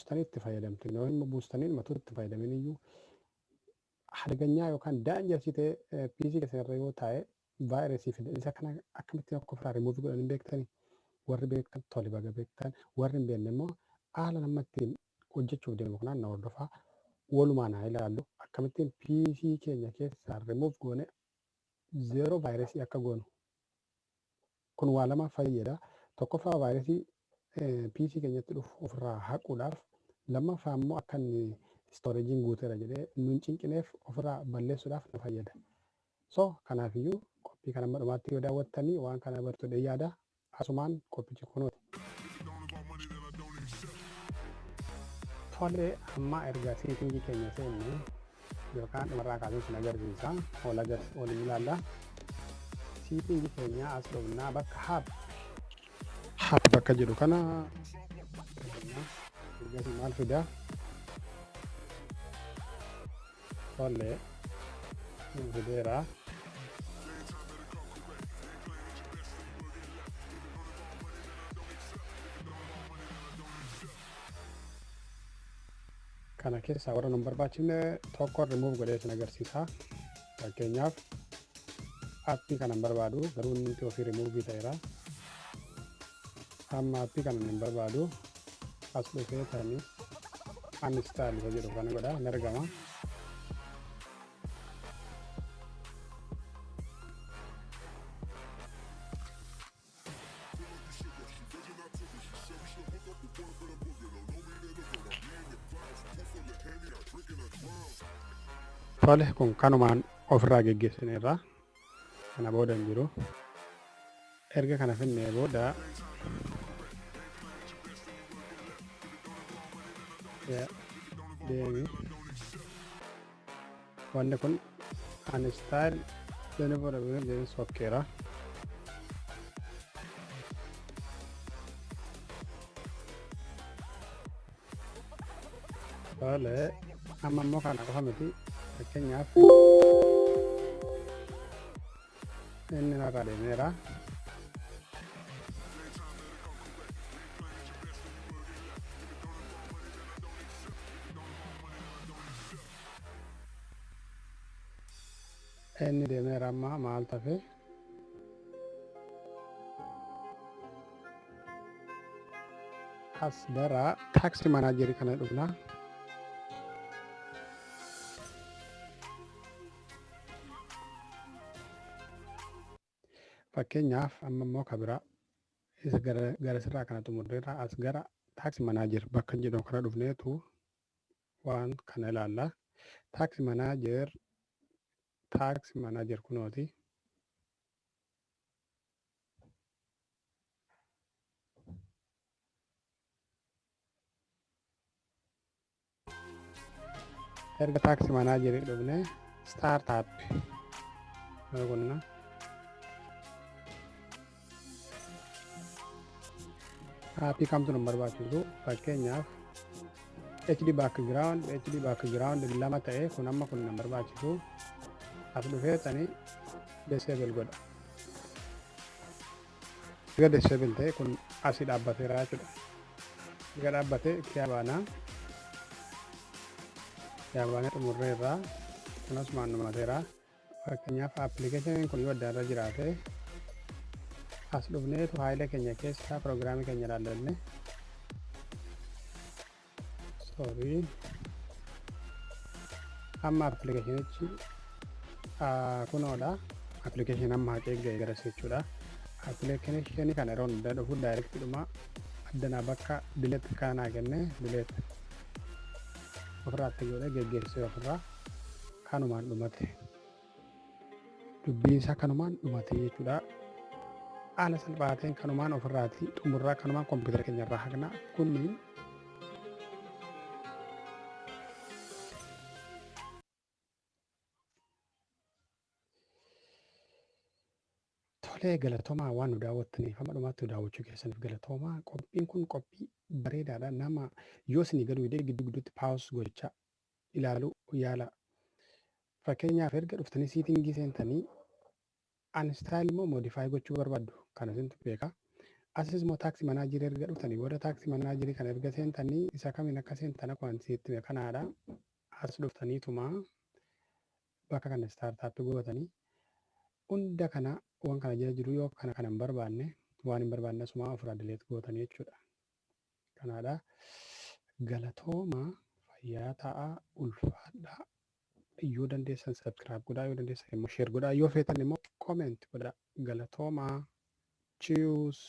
Buustanii itti fayyadamtu, yoo immoo buustanii dhumatu itti fayyadamin iyyuu hadaganyaa yookaan dangerous ta'e PC keessan irra yoo taa'e vaayirasii fida. Isa kana akkamittiin akka ofirraa rimuuvii godhan hin beektanii? Warri beektan tole, baga beektan. Warri hin beekne immoo haala nama ittiin hojjechuuf deemu kanaan na hordofaa. Walumaan haa ilaallu akkamittiin PC keenya keessaa rimuuf goone zero vaayirasii akka goonu. Kun waa lamaaf fayyada. Tokkoffaa, vaayirasii PC keenyatti dhufu ofirraa haquudhaaf. Lammaffaa immoo akka inni storageiin guuteera jedhee nun cinqineef ofirraa balleessuudhaaf nu fayyada. So kanaafiyyuu qophii kana amma dhumaatti yoo daawwattanii waan kana bartu jedhee yaada. Asumaan qophichi kunuuti. Tole, amma erga setting keenya seenne yookaan dhumarraa kaasee sin agarsiisa. Ol ilaalla. Setting keenya as dhufnaa, bakka app bakka jedhu kana ergasii maal fida? Tole, fideera. Kana keessaa warra nun barbaachifne tokko remove godhee sin agarsiisa. Fakkeenyaaf, appii kana hin barbaadu, garuu inni ofii remove ta'eera. Amma appii kana hin barbaadu, as dhufee tani uninstall isa jedhu kana godha, hin argama. Tole, kun kanumaan ofirraa geggeessineerra. Kana booda hin jiru. Erga kana finnee booda deemi. Wanni kun uninstall jedhanii sokkeera. Tole, amma immoo kana qofa miti. Fakkeenyaaf, inni narraa deemeera. Inni deemeera. Amma maal tafe? As gara task manager kana dhufna. Fakkeenyaaf, amma immoo kabira isa gara sirraa kana xumurreerra, as gara task manager bakka jedhamu kana dhufneetu waan kana ilaalla. Task manager, task manager kunooti. Erga task manager dhufne, start app kunna appii kamtu nu barbaachisu? Fakkeenyaaf, HD background, HD background lama ta'e kun amma kun nu barbaachisu. As dhufee tani disable godha. Erga disable ta'e, kun asii dhaabbateera jechuudha. Erga dhaabbate kiyaa baanaa. Kiyaa baanee xumurreerraa, kun asumaan dhumateera. Fakkeenyaaf, applicationiin kun yoo adda irra jiraate, as dhufneetu faayila keenya keessaa piroogiraamii keenya ilaallanne. Sorry, amma applicationichi kunoodha. Application amma haqee ga'e garas jechuudha. Applicationii kana yeroo hunda dhufu direct dhuma addanaa bakka delete kanaa kenne, delete ofirraatti godhe, geggeessee ofirraa kanumaan dhumate. Dubbiin isaa kanumaan dhumate jechuudha. Haala salphaa ta'een kanumaan ofirraati xumurraa, kanumaan kompiitara keenya irraa haqna. Kunniin tolee, galatoomaa. Waan nu daawwattaniif, hamma dhumaatti nu daawwachuu keessaniif galatoomaa. Qophiin kun qophii bareedaadha. Nama yoo isinii galuu didee gidduu gidduutti pause gochaa ilaaluu yaala. Fakkeenyaaf, erga dhuftanii setting seentanii uninstall immoo modify gochuu barbaaddu, kana isintu beeka. Asis immoo Task Managerii erga dhuftanii booda, Task Managerii kana erga seentanii, isa kamiin akka seentan akkuma sitti hime kanaadha. As dhuftaniituma bakka kana startup gootanii hunda kana waan kana jala jiru yoo kana kana hin barbaanne, waan hin barbaanne asuma ofirraa delete gootanii jechuudha. Kanaadha. Galatooma, fayyaa ta'aa, ulfaadhaa. Yoo dandeessan subscribe godhaa, yoo dandeessan immoo share godhaa, yoo feetan immoo comment godhaa. Galatoomaa. Cheers.